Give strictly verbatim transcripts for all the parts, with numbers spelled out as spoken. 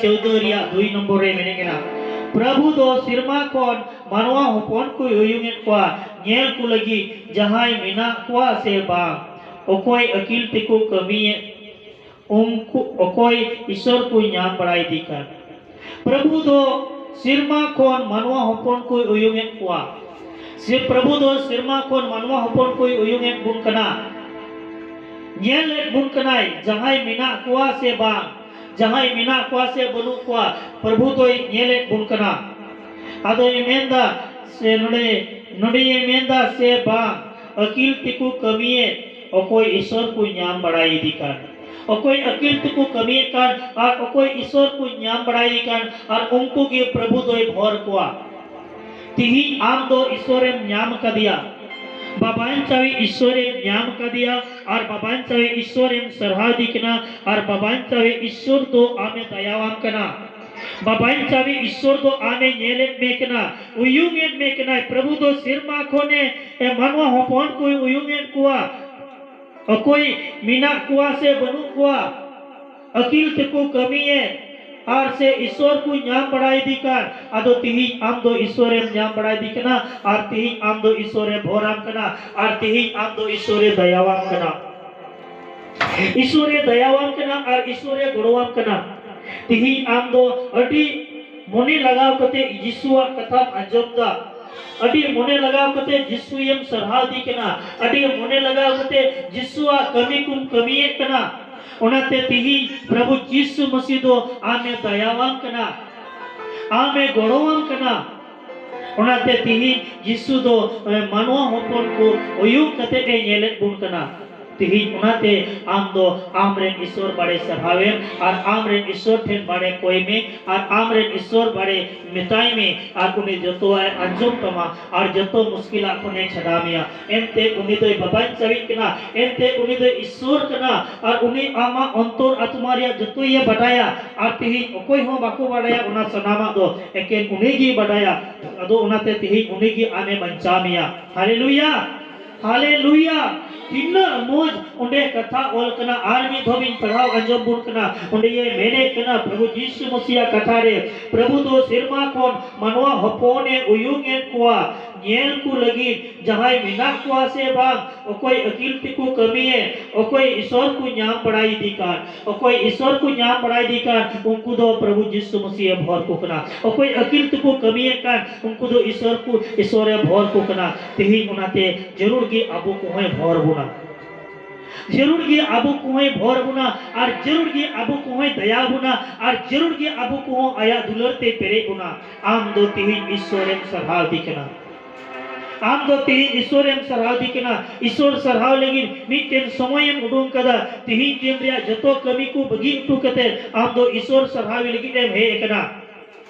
ᱪᱳᱣᱫᱚ ᱨᱮᱭᱟᱜ ᱫᱩᱭ ᱱᱚᱢᱵᱚᱨ ᱨᱮ ᱢᱮᱱᱮᱫ ᱠᱟᱱᱟ, ᱯᱨᱚᱵᱷᱩ ᱫᱚ ᱥᱮᱨᱢᱟ ᱠᱷᱚᱱ ᱢᱟᱱᱣᱟ ᱦᱚᱯᱚᱱ ᱠᱚᱭ ᱩᱭᱩᱝ ᱮᱫ ᱠᱚᱣᱟ, ᱧᱮᱞ ᱠᱚ ᱞᱟᱹᱜᱤᱫ ᱡᱟᱦᱟᱸᱭ ᱢᱮᱱᱟᱜ ᱠᱚᱣᱟ ᱥᱮ ᱵᱟᱝ, ᱚᱠᱚᱭ ᱟᱹᱠᱤᱞ ᱛᱮᱠᱚ ᱠᱟᱹᱢᱤᱭᱮᱫ, ᱩᱱᱠᱩ ᱚᱠᱚᱭ ᱤᱥᱚᱨ ᱠᱚ ᱧᱟᱢ ᱵᱟᱲᱟᱭᱮᱫᱮ ᱠᱟᱱ᱾ ᱯᱨᱚᱵᱷᱩ ᱫᱚ ᱥᱮᱨᱢᱟ ᱠᱷᱚᱱ ᱢᱟᱱᱣᱟ ᱦᱚᱯᱚᱱ ᱠᱚᱭ ᱩᱭᱩᱝ ᱮᱫ ᱠᱚᱣᱟ᱾ ᱥᱮ ᱯᱨᱚᱵᱷᱩ ᱫᱚ ᱥᱮᱨᱢᱟ ᱠᱷᱚᱱ ᱢᱟᱱᱣᱟ ᱦᱚᱯᱚᱱ ᱠᱚᱭ ᱩᱭᱩᱝ ᱮᱫ ᱵᱚᱱ ᱠᱟᱱᱟ, ᱧᱮᱞ ᱮᱫ ᱵᱚᱱ ᱠᱟᱱᱟᱭ, ᱡᱟᱦᱟᱸᱭ ᱢᱮᱱᱟᱜ ᱠᱚᱣᱟ ᱥᱮ ᱵᱟᱝ, ᱡᱟᱦᱟᱸᱭ ᱢᱮᱱᱟᱜ ᱠᱚᱣᱟ ᱥᱮ ᱵᱟᱹᱱᱩᱜ ᱠᱚᱣᱟ, ᱯᱨᱚᱵᱷᱩ ᱫᱚᱭ ᱧᱮᱞ ᱮᱫ ᱵᱚᱱ ᱠᱟᱱᱟ᱾ ᱟᱫᱚᱭ ᱢᱮᱱᱫᱟ ᱥᱮ ᱱᱚᱰᱮ, ᱱᱚᱰᱮᱭᱮ ᱢᱮᱱᱫᱟ ᱥᱮ ᱵᱟᱝ, ᱟᱹᱠᱤᱞ ᱛᱮᱠᱚ ᱠᱟᱹᱢᱤᱭᱮᱫ ᱚᱠᱚᱭ ᱤᱥᱚᱨ ᱠᱚ ᱧᱟᱢ ᱵᱟᱲᱟᱭᱮᱫᱮ ᱠᱟᱱ, ᱚᱠᱚᱭ ᱟᱹᱠᱤᱞ ᱛᱮᱠᱚ ᱠᱟᱹᱢᱤᱭᱮᱫ ᱠᱟᱱ ᱟᱨ ᱚᱠᱚᱭ ᱤᱥᱚᱨ ᱠᱚ ᱧᱟᱢ ᱵᱟᱲᱟᱭᱮᱫᱮ ᱠᱟᱱ, ᱟᱨ ᱩᱱᱠᱩ ᱜᱮ ᱯᱨᱚᱵᱷᱩ ᱫᱚᱭ ᱵᱷᱚᱨ ᱠᱚᱣᱟ᱾ ᱛᱤᱦᱤᱧ ᱟᱢ ᱫᱚ ᱤᱥᱚᱨᱮᱢ ᱧᱟᱢ ᱠᱟᱫᱮᱭᱟ, ᱵᱟᱵᱟᱧᱪᱟᱣᱤ ᱤᱥᱚᱨᱮᱢ ᱧᱟᱢ ᱠᱟᱫᱮᱭᱟ, ᱟᱨ ᱵᱟᱵᱟᱧᱪᱟᱣᱤ ᱤᱥᱚᱨᱮᱢ ᱥᱟᱨᱦᱟᱣᱫᱮ ᱠᱟᱱᱟ, ᱟᱨ ᱵᱟᱵᱟᱧᱪᱟᱣᱤ ᱤᱥᱚᱨ ᱫᱚ ᱟᱢᱮ ᱫᱟᱭᱟᱣᱟᱢ ᱠᱟᱱᱟ᱾ ᱵᱟᱵᱟᱧᱪᱟᱣᱤ ᱤᱥᱚᱨ ᱫᱚ ᱟᱢᱮ ᱧᱮᱞᱮᱫ ᱢᱮ ᱠᱟᱱᱟ, ᱩᱭᱩᱝ ᱮᱫ ᱢᱮ ᱠᱟᱱᱟᱭ᱾ ᱯᱨᱚᱵᱷᱩ ᱫᱚ ᱥᱮᱨᱢᱟ ᱠᱷᱚᱱᱮ ᱮ, ᱢᱟᱱᱣᱟ ᱦᱚᱯᱚᱱ ᱠᱚᱭ ᱩᱭᱩᱝ ᱮᱫ ᱠᱚᱣᱟ᱾ ᱚᱠᱚᱭ ᱢᱮᱱᱟᱜ ᱠᱚᱣᱟ ᱥᱮ ᱵᱟᱹᱱᱩᱜ ᱠᱚᱣᱟ, ᱟᱹᱠᱤᱞ ᱛᱮᱠᱚ ᱠᱟᱹᱢᱤᱭᱮᱫ ᱟᱨ ᱥᱮ ᱤᱥᱚᱨ ᱠᱚ ᱧᱟᱢ ᱵᱟᱲᱟᱭᱮᱫᱮ ᱠᱟᱱ, ᱟᱫᱚ ᱛᱤᱦᱤᱧ ᱟᱢ ᱫᱚ ᱤᱥᱚᱨᱮᱢ ᱧᱟᱢ ᱵᱟᱲᱟᱭᱮᱫᱮ ᱠᱟᱱᱟ, ᱟᱨ ᱛᱤᱦᱤᱧ ᱟᱢ ᱫᱚ ᱤᱥᱚᱨᱮ ᱵᱷᱚᱨᱟᱢ ᱠᱟᱱᱟ, ᱟᱨ ᱛᱤᱦᱤᱧ ᱟᱢ ᱫᱚ ᱤᱥᱚᱨᱮ ᱫᱟᱭᱟᱣᱟᱢ ᱠᱟᱱᱟ᱾ ᱤᱥᱚᱨᱮ ᱫᱟᱭᱟᱣᱟᱢ ᱠᱟᱱᱟ ᱟᱨ ᱤᱥᱚᱨᱮ ᱜᱚᱲᱚᱣᱟᱢ ᱠᱟᱱᱟ᱾ ᱛᱤᱦᱤᱧ ᱟᱢ ᱫᱚ ᱟᱹᱰᱤ ᱢᱚᱱᱮ ᱞᱟᱜᱟᱣ ᱠᱟᱛᱮ ᱡᱤᱥᱩᱣᱟᱜ ᱠᱟᱛᱷᱟᱢ ᱟᱸᱡᱚᱢ ᱫᱟ, ᱟᱹᱰᱤ ᱢᱚᱱᱮ ᱞᱟᱜᱟᱣ ᱠᱟᱛᱮ ᱡᱤᱥᱩᱭᱮᱢ ᱥᱟᱨᱦᱟᱣ ᱫᱤ ᱠᱟᱱᱟ, ᱟᱹᱰᱤ ᱢᱚᱱᱮ ᱞᱟᱜᱟᱣ ᱠᱟᱛᱮ ᱡᱤᱥᱩᱣᱟᱜ ᱠᱟᱹᱢᱤ ᱠᱚᱢ ᱠᱟᱹᱢᱤᱭᱮᱫ ᱠᱟᱱᱟ᱾ ᱚᱱᱟᱛᱮ ᱛᱤᱦᱤᱧ ᱯᱨᱚᱵᱷᱩ ᱡᱤᱥᱩ ᱢᱟᱹᱥᱤ ᱫᱚ ᱟᱢᱮ ᱫᱟᱭᱟᱣᱟᱢ ᱠᱟᱱᱟ, ᱟᱢᱮ ᱜᱚᱲᱚᱣᱟᱢ ᱠᱟᱱᱟ᱾ ᱚᱱᱟᱛᱮ ᱛᱤᱦᱤᱧ ᱡᱤᱥᱩ ᱫᱚ, ᱮ, ᱢᱟᱱᱣᱟ ᱦᱚᱯᱚᱱ ᱠᱚ ᱩᱭᱩᱝ ᱠᱟᱛᱮ ᱮ ᱧᱮᱞᱮᱫ ᱵᱚᱱ ᱠᱟᱱᱟ᱾ ᱛᱤᱦᱤᱧ ᱚᱱᱟᱛᱮ ᱟᱢ ᱫᱚ ᱟᱢᱨᱮᱱ ᱤᱥᱚᱨ ᱵᱟᱲᱮ ᱥᱟᱨᱦᱟᱣᱮᱢ ᱟᱨ ᱟᱢᱨᱮᱱ ᱤᱥᱚᱨ ᱴᱷᱮᱱ ᱵᱟᱲᱮ ᱠᱚᱭ ᱢᱮ ᱟᱨ ᱟᱢᱨᱮᱱ ᱤᱥᱚᱨ ᱵᱟᱲᱮ ᱢᱮᱛᱟᱭ ᱢᱮ, ᱟᱨ ᱩᱱᱤ ᱡᱚᱛᱚᱣᱟᱜ ᱮ ᱟᱸᱡᱚᱢ ᱛᱟᱢᱟ ᱟᱨ ᱡᱚᱛᱚ ᱢᱩᱥᱠᱤᱞᱟᱜ ᱠᱷᱚᱱᱮ ᱪᱷᱟᱰᱟᱣ ᱢᱮᱭᱟ᱾ ᱮᱱᱛᱮ ᱩᱱᱤ ᱫᱚᱭ ᱵᱟᱵᱟᱧᱪᱟᱣᱤᱡ ᱠᱟᱱᱟ, ᱮᱱᱛᱮ ᱩᱱᱤ ᱫᱚᱭ ᱤᱥᱚᱨ ᱠᱟᱱᱟ, ᱟᱨ ᱩᱱᱤ ᱟᱢᱟᱜ ᱚᱱᱛᱚᱨ ᱟᱛᱢᱟ ᱨᱮᱭᱟᱜ ᱡᱚᱛᱚᱭᱮ ᱵᱟᱰᱟᱭᱟ᱾ ᱟᱨ ᱛᱤᱦᱤᱧ ᱚᱠᱚᱭ ᱦᱚᱸ ᱵᱟᱠᱚ ᱵᱟᱰᱟᱭᱟ ᱚᱱᱟ ᱥᱟᱱᱟᱢᱟᱜ ᱫᱚ, ᱮᱠᱮᱱ ᱩᱱᱤ ᱜᱮᱭ ᱵᱟᱰᱟᱭᱟ᱾ ᱟᱫᱚ ᱚᱱᱟᱛᱮ ᱛᱤᱦᱤᱧ ᱩᱱᱤ ᱜᱮ ᱟᱢᱮ ᱵᱟᱧᱪᱟᱣ ᱢᱮᱭᱟ᱾ ᱦᱟᱞᱮᱞᱩᱭᱟ᱾ ᱦᱟᱞᱮᱞᱩᱭᱟ! ᱛᱤᱱᱟᱹᱜ ᱢᱚᱡᱽ ᱚᱸᱰᱮ ᱠᱟᱛᱷᱟ ᱚᱞ ᱠᱟᱱᱟ᱾ ᱟᱨ ᱢᱤᱫ ᱫᱷᱟᱣ ᱤᱧ ᱯᱟᱲᱦᱟᱣ ᱟᱸᱡᱚᱢ ᱵᱚᱱ ᱠᱟᱱᱟ᱾ ᱚᱸᱰᱮ ᱭᱮ ᱢᱮᱱᱮᱫ ᱠᱟᱱᱟ, ᱯᱨᱚᱵᱷᱩ ᱡᱤᱥᱩ ᱢᱟᱥᱤᱭᱟᱜ ᱠᱟᱛᱷᱟ ᱨᱮ, ᱯᱨᱚᱵᱷᱩ ᱫᱚ ᱥᱮᱨᱢᱟ ᱠᱷᱚᱱ ᱢᱟᱱᱣᱟ ᱦᱚᱯᱚᱱᱮ ᱩᱭᱩᱝ ᱮᱫ ᱠᱚᱣᱟ, ᱧᱮᱞ ᱠᱚ ᱞᱟᱹᱜᱤᱫ ᱡᱟᱦᱟᱸᱭ ᱢᱮᱱᱟᱜ ᱠᱚᱣᱟ ᱥᱮ ᱵᱟᱝ, ᱚᱠᱚᱭ ᱟᱹᱠᱤᱞ ᱛᱮᱠᱚ ᱠᱟᱹᱢᱤᱭᱮᱫ, ᱚᱠᱚᱭ ᱤᱥᱚᱨ ᱠᱚ ᱧᱟᱢ ᱵᱟᱲᱟᱭᱮᱫᱮ ᱠᱟᱱ, ᱚᱠᱚᱭ ᱤᱥᱚᱨ ᱠᱚ ᱧᱟᱢ ᱵᱟᱲᱟᱭᱮᱫᱮ ᱠᱟᱱ, ᱩᱱᱠᱩ ᱫᱚ ᱯᱨᱚᱵᱷᱩ ᱡᱤᱥᱩ ᱢᱟᱥᱤᱭᱮ ᱵᱷᱚᱨ ᱠᱚ ᱠᱟᱱᱟ᱾ ᱚᱠᱚᱭ ᱟᱹᱠᱤᱞ ᱛᱮᱠᱚ ᱠᱟᱹᱢᱤᱭᱮᱫ ᱠᱟᱱ, ᱩᱱᱠᱩ ᱫᱚ ᱤᱥᱚᱨ ᱠᱚ, ᱤᱥᱚᱨᱮ ᱵᱷᱚᱨ ᱠᱚ ᱠᱟᱱᱟ᱾ ᱛᱮᱦᱮᱧ ᱚᱱᱟᱛᱮ ᱡᱟᱹᱨᱩᱲ ᱜᱮ ᱟᱵᱚ ᱠᱚᱦᱚᱸᱭ ᱵᱷᱚᱨ ᱵᱚᱱᱟ᱾ ᱡᱟᱹᱨᱩᱲ ᱜᱮ ᱟᱵᱚ ᱠᱚᱦᱚᱸᱭ ᱵᱷᱚᱨ ᱵᱚᱱᱟ, ᱟᱨ ᱡᱟᱹᱨᱩᱲ ᱜᱮ ᱟᱵᱚ ᱠᱚᱦᱚᱸᱭ ᱫᱟᱭᱟ ᱵᱚᱱᱟ, ᱟᱨ ᱡᱟᱹᱨᱩᱲ ᱜᱮ ᱟᱵᱚ ᱠᱚᱦᱚᱸ ᱟᱭᱟᱜ ᱫᱩᱞᱟᱹᱲ ᱛᱮ ᱯᱮᱨᱮᱡ ᱵᱚᱱᱟ᱾ ᱟᱢ ᱫᱚ ᱛᱮᱦᱮᱧ ᱤᱥᱚᱨᱮᱢ ᱥᱟᱨᱦᱟᱣ ᱫᱮ ᱠᱟᱱᱟ᱾ ᱟᱢ ᱫᱚ ᱛᱮᱦᱮᱧ ᱤᱥᱚᱨᱮᱢ ᱥᱟᱨᱦᱟᱣ ᱫᱮ ᱠᱟᱱᱟ᱾ ᱤᱥᱚᱨ ᱥᱟᱨᱦᱟᱣ ᱞᱟᱹᱜᱤᱫ ᱢᱤᱫᱴᱮᱱ ᱥᱚᱢᱚᱭᱮᱢ ᱩᱰᱩᱝ ᱠᱟᱫᱟ᱾ ᱛᱮᱦᱮᱧ ᱫᱤᱱ ᱨᱮᱭᱟᱜ ᱡᱚᱛᱚ ᱠᱟᱹᱢᱤ ᱠᱚ ᱵᱟᱹᱜᱤ ᱦᱚᱴᱚ ᱠᱟᱛᱮ ᱟᱢ ᱫᱚ ᱤᱥᱚᱨ ᱥᱟᱨᱦᱟᱣ ᱞᱟᱹᱜᱤᱫ ᱮᱢ ᱦᱮᱡ ᱟᱠᱟᱱᱟ᱾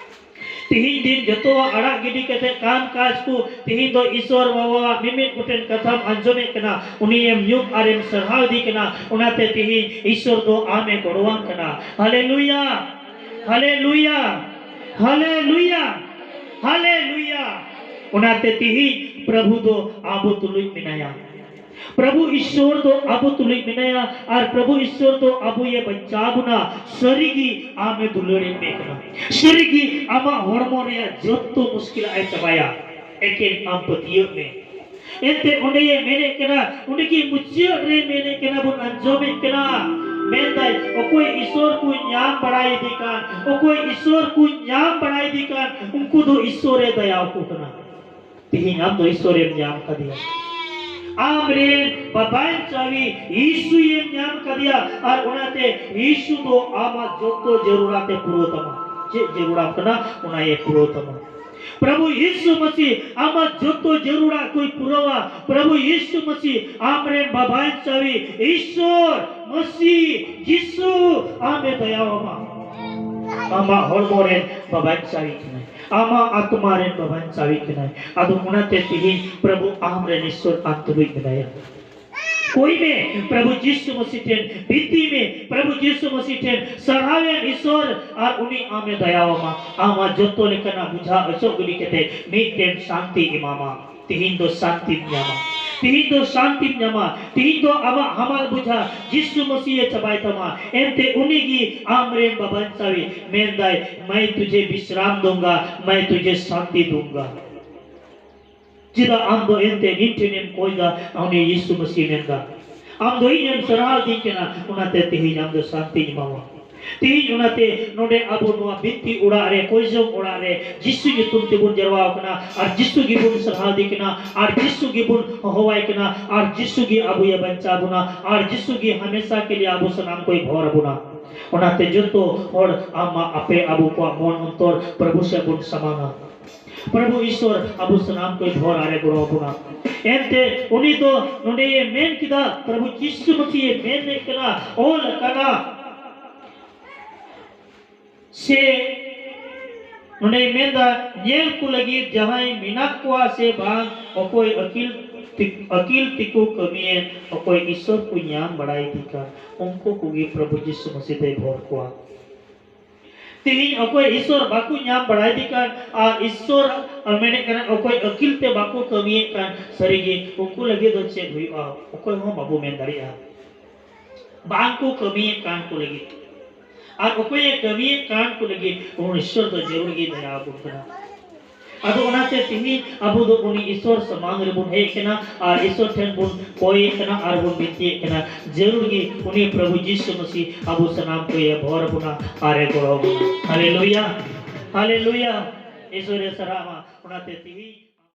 ᱛᱮᱦᱮᱧ ᱫᱤᱱ ᱡᱚᱛᱚᱣᱟᱜ ᱟᱲᱟᱜ ᱜᱤᱰᱤ ᱠᱟᱛᱮ ᱠᱟᱢ ᱠᱟᱡᱽ ᱠᱚ, ᱛᱮᱦᱮᱧ ᱫᱚ ᱤᱥᱚᱨ ᱵᱟᱵᱟᱣᱟᱜ ᱢᱤᱢᱤᱫ ᱜᱚᱴᱮᱱ ᱠᱟᱛᱷᱟᱢ ᱟᱸᱡᱚᱢᱮᱫ ᱠᱟᱱᱟ, ᱩᱱᱤᱭᱮᱢ ᱧᱩᱢ ᱟᱨᱮᱢ ᱥᱟᱨᱦᱟᱣ ᱤᱫᱤ ᱠᱟᱱᱟ᱾ ᱚᱱᱟᱛᱮ ᱛᱮᱦᱮᱧ ᱤᱥᱚᱨ ᱫᱚ ᱟᱢᱮ ᱜᱚᱲᱚᱣᱟᱢ ᱠᱟᱱᱟ᱾ ᱦᱟᱞᱮᱞᱩᱭᱟ! ᱦᱟᱞᱮᱞᱩᱭᱟ! ᱦᱟᱞᱮᱞᱩᱭᱟ! ᱦᱟᱞᱮᱞᱩᱭᱟ! ᱚᱱᱟᱛᱮ ᱛᱮᱦᱮᱧ ᱯᱨᱚᱵᱷᱩ ᱫᱚ ᱟᱵᱚ ᱛᱩᱞᱩᱡ ᱢᱮᱱᱟᱭᱟ᱾ ᱯᱨᱚᱵᱷᱩ ᱤᱥᱚᱨ ᱫᱚ ᱟᱵᱚ ᱛᱩᱞᱩᱡ ᱢᱮᱱᱟᱭᱟ, ᱟᱨ ᱯᱨᱚᱵᱷᱩ ᱤᱥᱚᱨ ᱫᱚ ᱟᱵᱚᱭᱮ ᱵᱟᱧᱪᱟᱣ ᱵᱚᱱᱟ᱾ ᱥᱟᱹᱨᱤᱜᱮ ᱟᱢᱮ ᱫᱩᱞᱟᱹᱲᱮᱫ ᱢᱮ ᱠᱟᱱᱟ᱾ ᱥᱟᱹᱨᱤᱜᱮ ᱟᱢᱟᱜ ᱦᱚᱲᱢᱚ ᱨᱮᱭᱟᱜ ᱡᱚᱛᱚ ᱢᱩᱥᱠᱤᱞᱟᱜ ᱮ ᱪᱟᱵᱟᱭᱟ᱾ ᱮᱠᱮᱱ ᱟᱢ ᱯᱟᱹᱛᱭᱟᱹᱣ ᱢᱮ᱾ ᱮᱱᱛᱮ ᱚᱸᱰᱮ ᱭᱮ ᱢᱮᱱᱮᱫ ᱠᱟᱱᱟ, ᱚᱸᱰᱮ ᱜᱮ ᱢᱩᱪᱟᱹᱫ ᱨᱮ ᱢᱮᱱᱮᱫ ᱠᱟᱱᱟ ᱵᱚᱱ, ᱟᱸᱡᱚᱢᱮᱫ ᱠᱟᱱᱟ, ᱢᱮᱱᱫᱟᱭ, ᱚᱠᱚᱭ ᱤᱥᱚᱨ ᱠᱚ ᱧᱟᱢ ᱵᱟᱲᱟᱭᱮᱫᱮ ᱠᱟᱱ, ᱚᱠᱚᱭ ᱤᱥᱚᱨ ᱠᱚ ᱧᱟᱢ ᱵᱟᱲᱟᱭᱮᱫᱮ ᱠᱟᱱ, ᱩᱱᱠᱩ ᱫᱚ ᱤᱥᱚᱨᱮ ᱫᱟᱭᱟ ᱟᱠᱚ ᱠᱟᱱᱟ᱾ ᱛᱮᱦᱮᱧ ᱟᱢ ᱫᱚ ᱤᱥᱚᱨᱮᱢ ᱧᱟᱢ ᱠᱟᱫᱮᱭᱟ᱾ ᱟᱢ ᱨᱮᱱ ᱵᱟᱵᱟᱧᱪᱟᱣᱤ ᱭᱤᱥᱩᱭᱮᱢ ᱧᱟᱢ ᱠᱟᱫᱮᱭᱟ, ᱟᱨ ᱚᱱᱟᱛᱮ ᱭᱤᱥᱩ ᱫᱚ ᱟᱢᱟᱜ ᱡᱚᱛᱚ ᱡᱟᱹᱨᱩᱲᱟᱛ ᱮ ᱯᱩᱨᱟᱹᱣ ᱛᱟᱢᱟ᱾ ᱪᱮᱫ ᱡᱟᱹᱨᱩᱲᱟᱢ ᱠᱟᱱᱟ, ᱚᱱᱟ ᱮ ᱯᱩᱨᱟᱹᱣ ᱛᱟᱢᱟ᱾ ᱯᱨᱚᱵᱷᱩ ᱭᱤᱥᱩ ᱢᱟᱥᱤ ᱟᱢᱟᱜ ᱡᱚᱛᱚ ᱡᱟᱹᱨᱩᱲᱟᱜ ᱠᱚᱭ ᱯᱩᱨᱟᱹᱣᱟ᱾ ᱯᱨᱚᱵᱷᱩ ᱭᱤᱥᱩ ᱢᱟᱥᱤ ᱟᱢ ᱨᱮᱱ ᱵᱟᱵᱟᱧᱪᱟᱣᱤ ᱤᱥᱚᱨ ᱢᱟᱥᱤ ᱭᱤᱥᱩ ᱟᱢ ᱮ ᱫᱟᱭᱟᱣᱟᱢᱟ᱾ ᱟᱢᱟᱜ ᱦᱚᱲᱢᱚ ᱨᱮᱱ ᱵᱟᱵᱟᱧᱪᱟᱣᱤ ᱠᱟᱱᱟᱭ᱾ ᱟᱢᱟᱜ ᱟᱛᱢᱟ ᱨᱮᱱ ᱵᱟᱵᱟᱧᱪᱟᱣᱤ ᱠᱟᱱᱟᱭ᱾ ᱟᱫᱚ ᱚᱱᱟᱛᱮ ᱛᱮᱦᱮᱧ ᱯᱨᱚᱵᱷᱩ ᱟᱢ ᱨᱮᱱ ᱤᱥᱚᱨ ᱟᱢ ᱛᱩᱞᱩᱡ ᱢᱮᱱᱟᱭᱟ᱾ ᱠᱚᱭ ᱢᱮ, ᱯᱨᱚᱵᱷᱩ ᱡᱤᱥᱩ ᱢᱟᱥᱤ ᱴᱷᱮᱱ ᱵᱤᱱᱛᱤ ᱢᱮ, ᱯᱨᱚᱵᱷᱩ ᱡᱤᱥᱩ ᱢᱟᱥᱤ ᱴᱷᱮᱱ ᱥᱟᱨᱦᱟᱣ ᱮᱢ ᱤᱥᱚᱨ, ᱟᱨ ᱩᱱᱤ ᱟᱢᱮ ᱫᱟᱭᱟᱣᱟᱢᱟ᱾ ᱟᱢᱟᱜ ᱡᱚᱛᱚ ᱞᱮᱠᱟᱱᱟᱜ ᱵᱩᱡᱷᱟ ᱚᱪᱚᱜ ᱜᱤᱰᱤ ᱠᱟᱛᱮ ᱢᱤᱫᱴᱮᱱ ᱥᱟᱱᱛᱤ ᱮᱢᱟᱢᱟ᱾ ᱛᱮᱦᱮᱧ ᱫᱚ ᱥᱟᱱᱛᱤᱢ ᱧᱟᱢᱟ᱾ ᱛᱤᱦᱤᱧ ᱫᱚ ᱥᱟᱱᱛᱤᱢ ᱧᱟᱢᱟ, ᱛᱤᱦᱤᱧ ᱫᱚ ᱟᱢᱟᱜ ᱦᱟᱢᱟᱞ ᱵᱩᱡᱷᱟ ᱡᱤᱥᱩ ᱢᱟᱹᱥᱤᱦ ᱮ ᱪᱟᱵᱟᱭ ᱛᱟᱢᱟ᱾ ᱮᱱᱛᱮ ᱩᱱᱤ ᱜᱮ ᱟᱢ ᱨᱮᱱ ᱵᱟᱵᱟᱧᱪᱟᱣᱤᱡ ᱢᱮᱱᱫᱟᱭ, "ᱢᱟᱹᱭ ᱛᱩᱡᱷᱮ ᱵᱤᱥᱨᱟᱢ ᱫᱩᱝᱜᱟ, ᱢᱟᱹᱭ ᱛᱩᱡᱷᱮ ᱥᱟᱱᱛᱤ ᱫᱩᱝᱜᱟ᱾" ᱪᱮᱫᱟᱜ ᱟᱢ ᱫᱚ ᱮᱱᱛᱮ ᱤᱧ ᱴᱷᱮᱱᱮᱢ ᱠᱚᱭ ᱫᱟ? ᱩᱱᱤ ᱭᱤᱥᱩ ᱢᱟᱹᱥᱤᱦ ᱢᱮᱱᱫᱟ, ᱟᱢ ᱫᱚ ᱤᱧᱮᱢ ᱥᱟᱨᱦᱟᱣ ᱫᱤᱧ ᱠᱟᱱᱟ, ᱚᱱᱟᱛᱮ ᱛᱮᱦᱮᱧ ᱟᱢ ᱫᱚ ᱥᱟᱱᱛᱤᱧ ᱮᱢᱟᱢᱟ᱾ ᱛᱮᱦᱮᱧ ᱚᱱᱟᱛᱮ ᱱᱚᱰᱮ ᱟᱵᱚ ᱱᱚᱣᱟ ᱵᱤᱱᱛᱤ ᱚᱲᱟᱜ ᱨᱮ, ᱠᱚᱭᱡᱚᱢ ᱚᱲᱟᱜ ᱨᱮ ᱡᱤᱥᱩ ᱧᱩᱛᱩᱢ ᱛᱮᱵᱚᱱ ᱡᱟᱨᱣᱟ ᱟᱠᱟᱱᱟ ᱟᱨ ᱡᱤᱥᱩ ᱜᱮᱵᱚᱱ ᱥᱟᱨᱦᱟᱣ ᱫᱮ ᱠᱟᱱᱟ ᱟᱨ ᱡᱤᱥᱩ ᱜᱮᱵᱚᱱ ᱦᱚᱦᱚᱣᱟᱭ ᱠᱟᱱᱟ ᱟᱨ ᱡᱤᱥᱩ ᱜᱮ ᱟᱵᱚᱭ ᱵᱟᱧᱪᱟᱣ ᱵᱚᱱᱟ ᱟᱨ ᱡᱤᱥᱩ ᱜᱮ ᱦᱟᱢᱮᱥᱟ ᱠᱮ ᱞᱤᱭᱮ ᱟᱵᱚ ᱥᱟᱱᱟᱢ ᱠᱚᱭ ᱵᱷᱚᱨ ᱟᱵᱚᱱᱟ᱾ ᱚᱱᱟᱛᱮ ᱡᱚᱛᱚ ᱦᱚᱲ ᱟᱢ ᱟᱯᱮ ᱟᱵᱚ ᱠᱚᱣᱟᱜ ᱢᱚᱱ ᱚᱱᱛᱚᱨ ᱯᱨᱚᱵᱷᱩ ᱥᱮᱫ ᱵᱚᱱ ᱥᱟᱢᱟᱝᱟ᱾ ᱯᱨᱚᱵᱷᱩ ᱤᱥᱣᱚᱨ ᱟᱵᱚ ᱥᱟᱱᱟᱢ ᱠᱚᱭ ᱵᱷᱚᱨ ᱟᱨᱮ ᱜᱚᱲᱚ ᱟᱵᱚᱱᱟ᱾ ᱮᱱᱛᱮ ᱩᱱᱤ ᱫᱚ ᱱᱚᱰᱮ ᱢᱮᱱ ᱠᱮᱫᱟ, ᱯᱨᱚᱵᱷᱩ ᱡᱤᱥᱩ ᱢᱟᱹᱥᱤᱦ ᱢᱮᱱ ᱠᱟᱱᱟ, ᱚᱞ ᱟᱠᱟᱱᱟ ᱥᱮ ᱱᱚᱰᱮ ᱢᱮᱱᱫᱟ, ᱧᱮᱞ ᱠᱚ ᱞᱟᱹᱜᱤᱫ ᱡᱟᱦᱟᱸᱭ ᱢᱮᱱᱟᱜ ᱠᱚᱣᱟ ᱥᱮ ᱵᱟᱝ, ᱚᱠᱚᱭ ᱟᱹᱠᱤᱞ ᱛᱮ-, ᱟᱹᱠᱤᱞ ᱛᱮᱠᱚ ᱠᱟᱹᱢᱤᱭᱮᱫ, ᱚᱠᱚᱭ ᱤᱥᱣᱚᱨ ᱠᱚ ᱧᱟᱢ ᱵᱟᱲᱟᱭᱮᱫᱮ ᱠᱟᱱ, ᱩᱱᱠᱩ ᱠᱚᱜᱮ ᱯᱨᱚᱵᱷᱩ ᱡᱤᱥᱩ ᱢᱟᱹᱥᱤᱦ ᱫᱚᱭ ᱵᱷᱚᱨ ᱠᱚᱣᱟ᱾ ᱛᱮᱦᱮᱧ ᱚᱠᱚᱭ ᱤᱥᱚᱨ ᱵᱟᱠᱚ ᱧᱟᱢ ᱵᱟᱲᱟᱭᱮᱫᱮ ᱠᱟᱱ, ᱟᱨ ᱤᱥᱚᱨ ᱢᱮᱱᱮᱫ ᱠᱟᱱᱟ ᱚᱠᱚᱭ ᱟᱹᱠᱤᱞ ᱛᱮ ᱵᱟᱠᱚ ᱠᱟᱹᱢᱤᱭᱮᱫ ᱠᱟᱱ, ᱥᱟᱹᱨᱤᱜᱮ ᱩᱱᱠᱩ ᱞᱟᱹᱜᱤᱫ ᱫᱚ ᱪᱮᱫ ᱦᱩᱭᱩᱜᱼᱟ? ᱚᱠᱚᱭ ᱦᱚᱸ ᱵᱟᱵᱚ ᱢᱮᱱ ᱫᱟᱲᱮᱭᱟᱜᱼᱟ᱾ ᱵᱟᱝ ᱠᱚ ᱠᱟᱹᱢᱤᱭᱮᱫ ᱠᱟᱱ ᱠᱚ ᱞᱟᱹᱜᱤᱫ, ᱟᱨ ᱚᱠᱚᱭᱮ ᱠᱟᱹᱢᱤᱭᱮᱫ ᱠᱟᱱ ᱠᱚ ᱞᱟᱹᱜᱤᱫ ᱩᱱ ᱤᱥᱚᱨ ᱫᱚ ᱡᱟᱹᱨᱩᱲ ᱜᱮ ᱫᱟᱭᱟ ᱟᱵᱚᱱ ᱠᱟᱱᱟ᱾ ᱟᱫᱚ ᱚᱱᱟᱛᱮ ᱛᱮᱦᱮᱧ ᱟᱵᱚ ᱫᱚ ᱩᱱᱤ ᱤᱥᱚᱨ ᱥᱟᱢᱟᱝ ᱨᱮᱵᱚᱱ ᱦᱮᱡ ᱠᱟᱱᱟ ᱟᱨ ᱤᱥᱚᱨ ᱴᱷᱮᱱ ᱵᱚᱱ ᱠᱚᱭᱮᱫ ᱠᱟᱱᱟ ᱟᱨ ᱵᱚᱱ ᱵᱤᱱᱛᱤᱭᱮᱫ ᱠᱟᱱᱟ᱾ ᱡᱟᱹᱨᱩᱲ ᱜᱮ ᱩᱱᱤ ᱯᱨᱚᱵᱷᱩ ᱡᱤᱥᱩ ᱢᱟᱹᱥᱤ ᱟᱵᱚ ᱥᱟᱱᱟᱢ ᱠᱚᱭᱮ ᱵᱷᱚᱨ ᱟᱵᱚᱱᱟ ᱟᱨᱮ ᱜᱚᱲᱚ ᱟᱵᱚᱱᱟ᱾ ᱦᱟᱞᱮᱞᱩᱭᱟ, ᱦᱟᱞᱮᱞᱩᱭᱟ᱾ ᱤᱥᱚᱨᱮ ᱥᱟᱨᱦᱟᱣ ᱢᱟ᱾ ᱚᱱᱟᱛᱮ ᱛᱮᱦᱮᱧ